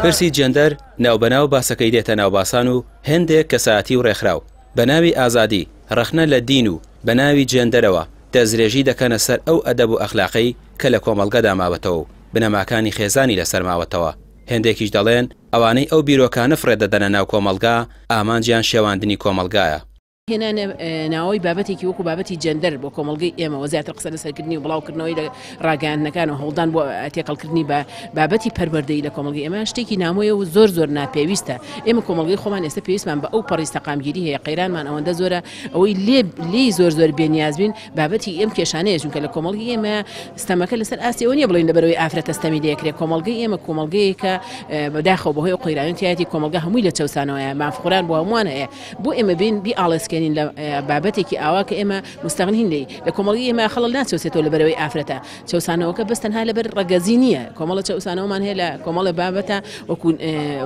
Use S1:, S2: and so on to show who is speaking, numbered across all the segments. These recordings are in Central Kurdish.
S1: پرسی جێندەر ناوبەناو باسەکەی دێتە ناوباسان و هێندێک کەسایەتی و ڕێکخراو بە ناوی ئازادی ڕەخنە لە دین و بە ناوی جێندەرەوە دەستدرێژی دەکەنە سەر ئەو ئەدەب و ئەخلاقەی کە لە کۆمەڵگەدا ماوەتەوە و بنەماکانی خێزانی لەسەر ماوەتەوە. هێندێکیش دەڵێن ئەوانەی ئەو بیرۆکانە فڕێ دەدەنە ناو کۆمەڵگا ئامانجیان شێواندنی کۆمەڵگایە.
S2: هێنانە ناوەوەی بابەتێکی وەکو بابەتی جێندەر بۆ کۆمەڵگەی ئێمە و زیاتر قسە لەسەرکردنی و بڵاوکردنەوەی لە ڕاگەیاندنەکان و هەوڵدان بۆ تێکەڵکردنی بە بابەتی پەروەردەیی لە کۆمەڵگەی ئێمە شتێکی نامۆیە و زۆر زۆر ناپێویستە. ئێمە کۆمەڵگەی خۆمان ئێستا پێویستمان بە ئەو پەڕی سەقامگیری هەیە، قەیرانمان ئەوەندە زۆرە ئەوەی لێ لێی زۆر زۆر بێنیاز بین بابەتی ئەم کێشانەیە، چونکە لە کۆمەڵگەی ئێمە ستەمەکە لەسەر ئاستی ئەوە نییە بڵێین لەبەرئەوەی ئافرەتە ستەمی لێکرێ، کۆمەڵگەی ئێمە کۆمەڵگەیەکە بەداخەوە بەهۆی ئەو قەیرانەی تیایەتی کۆمەڵگە هەمووی لە چەوسانەوەیە، مافخوران بۆ هەمووان هەیە، بۆ ئێمە بێین بیئاڵێسکێنین لە بابەتێکی ئاوا کە ئێمە موستەغنین لێی، لە کۆمەڵگەی ئێمە خەڵک ناچەوسێتەوە لەبەرئەوەی ئافرەتە، چەوسانەوەکە بەس تەنها لەبەر ڕەگەزی نییە، کۆمەڵە چەوسانەوەمان هەیە لە کۆمەڵە بابەتە وەکو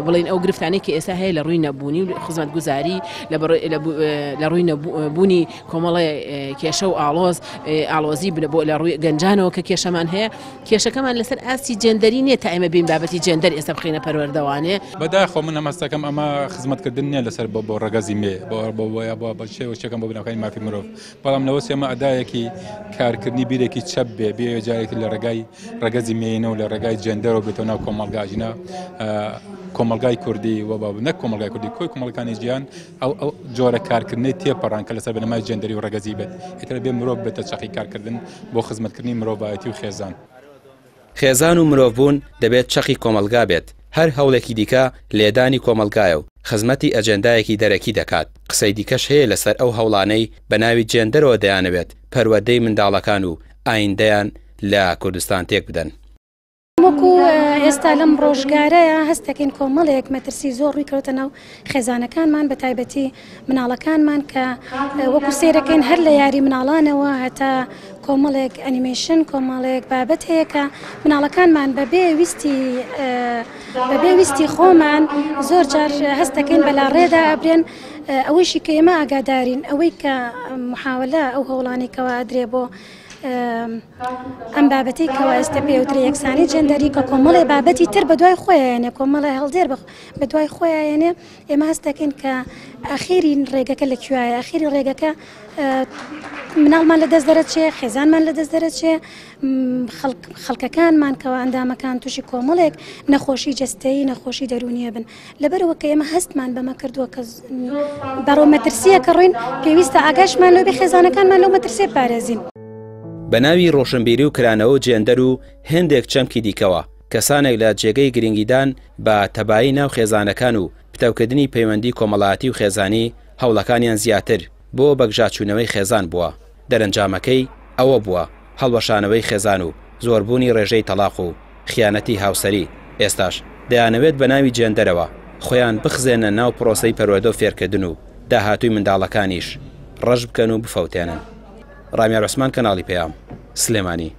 S2: بڵێین ئەو گرفتانەی کە ئێستا هەیە لە ڕووی نەبوونی و خزمەتگوزاری لە ڕووی نەبوونی کۆمەڵێ کێشە و ئاڵۆز ئاڵۆزی بۆ لە ڕووی گەنجانەوە کە کێشەمان هەیە کێشەکەمان لەسەر ئاستی جێندەری نییە تا ئێمە بین بابەتی جێندەر ئێستا بخەینە پەروەردەوانێ.
S3: بەداخەوە من هەم هەستەکەم ئەمە خزمەتکردن نییە لەسەر بۆ بۆ ڕەگەزی مێ بۆ بۆ بۆ یا بۆ بە شێوە شتێکم بۆ بنەماکانی مافی مرۆڤ بەڵام لەوە چێ ئەمە ئەدایەکی کارکردنی بیرێکی چەپ بێ بێ جارێکی لە ڕێگای ڕەگەزی مێینە و لە ڕێگای جێندەرەوە بێتەوە ناو کۆمەڵگا ژینا کۆمەڵگای کوردی و بە نەک کۆمەڵگای کوردی کۆی کۆمەڵەکانی جیهان ئەو ئەو جۆرە کارکردنەی تێپەڕان کە لەسەر بنەمای جێندەری و ڕەگەزی بێت ئیتر بێ مرۆڤ بێتە چەقی کارکردن بۆ خزمەتکردنی مرۆڤایەتی و خێزان.
S1: خێزان و مرۆڤبوون دەبێت چەقی کۆمەڵگا بێت، هەر هەوڵێکی دیکە لێدانی کۆمەڵگایە و خزمەتی ئەجێندایەکی دەرەکی دەکات، قسەی دیکەش هەیە لەسەر ئەو هەوڵانەی بەناوی جێندەرەوە دەیانەوێت پەروەردەی منداڵەکان و ئایندەیان لە کوردستان تێکبدەن.
S4: وەکو ئێستا لەم ڕۆژگارەیە هەست دەکەین کۆمەڵێک مەترسی زۆر ڕووی کەوتە ناو خێزانەکانمان بە تایبەتی مناڵەکانمان کە وەکو سێرەکەین هەر لە یاری مناڵانەوە هەتا کۆمەڵێک ئەنیمەیشن کۆمەڵێک بابەت هەیە کە مناڵەکانمان بەبێ ویستی بەبێ ویستی خۆمان زۆر جار هەست دەکەین بەلا ڕێدا ئەبرێن ئەوەیشی کە ئێمە ئاگادارین ئەوەی کە محاولە ئەو هەوڵانی کەوا ئەدرێ بۆ ئەم بابەتەی کەوا ئێستا پێوترێ یەکسانی جێندەری کە کۆمەڵێ بابەتی تر بەدوای خۆیانێ کۆمەڵێ هەڵدێر بەدوای خۆیانێ ئێمە هەست دەکەین کە ئەخیری ڕێگەکە لە کوێیە ئەخیری ڕێگەکە مناڵمان لە دەست دەرەچێ خێزانمان لە دەست دەرەچێ خەڵکەکانمان کەەوە ئەندامەکان تووشی کۆمەڵێک نەخۆشی جەستەیی نەخۆشی دەرونیە بن لەبەرەوە کە ئێمە هەستمان بەمە کردووە کە بەڕۆ مەترسیەکە ڕۆین پێویستە ئاگاشمان لەو بێ خێزانەکانمان لەو مەترسیە پارێزین.
S1: بە ناوی ڕۆشنبیری و کرانەوە و جێندەر و هێندێک چەمکی دیکەوە، کەسانێک لە جێگەی گرنگیدان بە تەبایی ناو خێزانەکان و پتەوکردنی پەیوەندی کۆمەڵایەتی و خێزانی، هەوڵەکانیان زیاتر بۆ بەگژاچوونەوەی خێزان بووە، دەرەنجامەکەی ئەوە بووە هەڵوەشانەوەی خێزان و زۆربوونی ڕێژەی تەڵاق و خیانەتی هاوسەری، ئێستاش دەیانەوێت بە ناوی جێندەرەوە خۆیان بخزێننە ناو پرۆسەی پەروەردە و فێرکردن و داهاتووی منداڵەکانیش ڕەش بکەن و بفەوتێنن. ڕامیار عوسمان کەناڵی پەیام، سلێمانی.